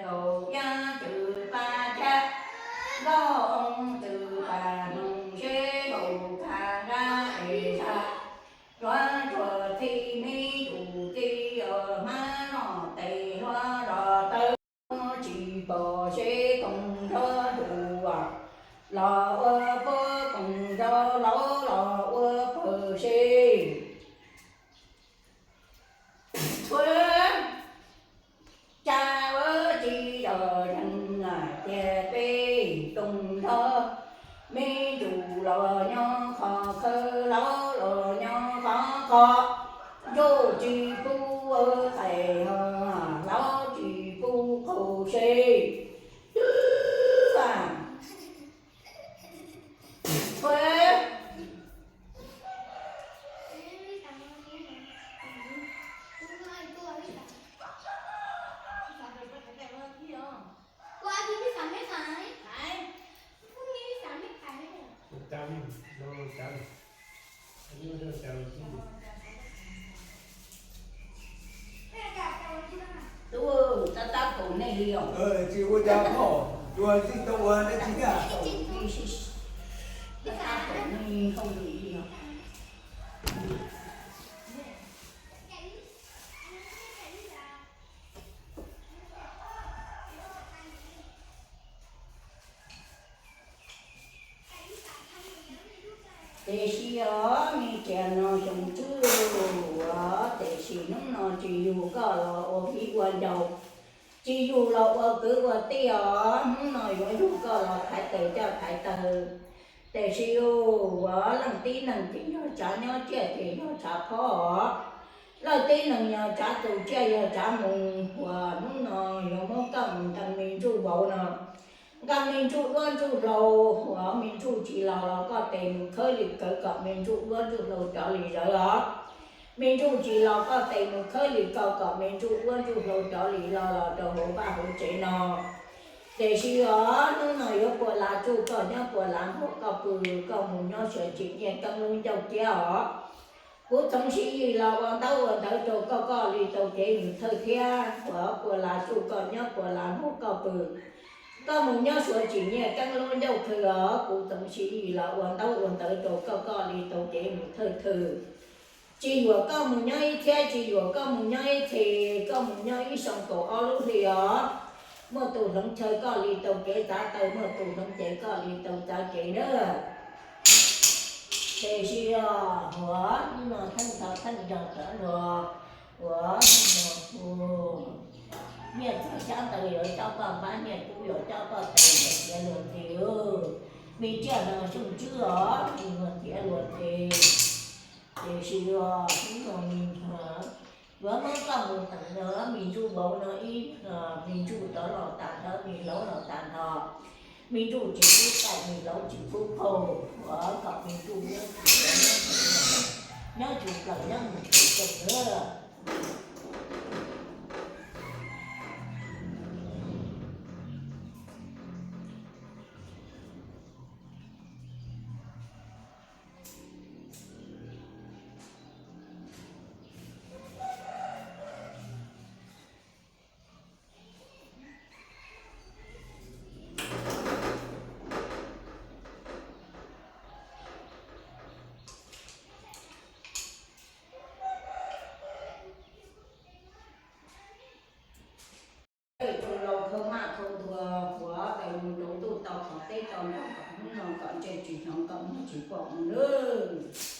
Yaj cwm paj cab, nkauj oo cwm paj noog, seb nkaus kab nqab es zaj, duab ntsuag txij, me tus txij os, hmab noj tes hluav los taw, tsis pom seb koog nrog tus los ua puab, koog nrog laus los ua pawg seb. Txhua tsa ua tsis yog zeeg, tias peb koog nrog, me ntsuj los nyob qhov khawv, laus los nyob qhov qhov, ntsuj tsis pub ua qais ho, laus tsis pub qaug seb. Txhua Tub, tab tab kaum nej li os. Tsis ua cas, tsuas txij tau ua dab tsi thiab. Tab tab kaum nej hauj lwm li os. Tiam sis os, me tsiaj no xyoo tswb os, tiam sis hnub no tsis yug koj los ua viv ua ncaus, tsis yug los ua kwv ua tij os, hnub no yuav yug koj los thaiv tes coj thaiv taw. Tiam sis os, leej tib neeg ces yog tsav nyob, tsiaj ces yog tsav phob os. Leej tib neeg yog tsav tus, tsiaj yog tsav mus, uas hnub no yuav muab koj mus nqa me ntsuj vauv no, nqa me ntsuj duab ntsuj hlauv, uas me ntsuj tsis laus los koj tes mus khawb li kawv kom me ntsuj duab ntsuj hlauv cov li zawv os. Me ntsuj tsis laus koj tes mus khawb li kawv kom me ntsuj duab ntsuj hlauv cov li los los rau hauv vaj hauv tsev no. Tiam sis os, hnub no yuav puas lav tsuj koj nyob, puas lav npuag koj pw, koj mus nyob sawv tsim nyiaj keeb lub ncauj kiab os. Kuv txoov Siv Yis los ua ntaub ua ntawv rau koj, koj li tau kev mus thawj thiab. Uas puas lav tsuj koj nyob, puas lav npuag koj pw, koj mus nyob sawv tsim nyiaj keeb lub ncauj thwm os. Kuv txoov Siv Yis los ua ntaub ua ntawv rau koj, koj li tau kev mus thawj thwm. Tsis yuam koj mus nyob ib txhiab, tsis yuam koj mus nyob ib txhis, koj mus nyob ib xyoo kaum ob lub hli os. Muaj tus hloov chaw koj li tau kev txav taw, muaj tus hloov cev koj li tau txav cev nawb. Tiam sis os, uas hnub no theej tho theej yog cov luag, uas hnub no nyiaj txiag xyab ntawv yuav coj koj npab, nyiaj kub yuav coj koj tes, luag tiav luag tes. Me tsiaj no xyoo tswb os, luag tiav luag tes. Tiam sis os, hnub no me ntsuj, yuav muab koj mus teem no, me ntsuj vauv no ib, me ntsuj rov los tas nrho, me hlauv los tas nrho. Me ntsuj tsis pub taim, me hlauv tsis pub qaug, uas kom me ntsuj nyob, nyob tsum plaws nyob mus tsum tau nawb. Rau laus khau maj khau ntuag, uas daws mus rau ntuj tau qhov teb tau ntoo, kom hnub no kom ntse tsis hloov, kom muag tsis pom mus lawm.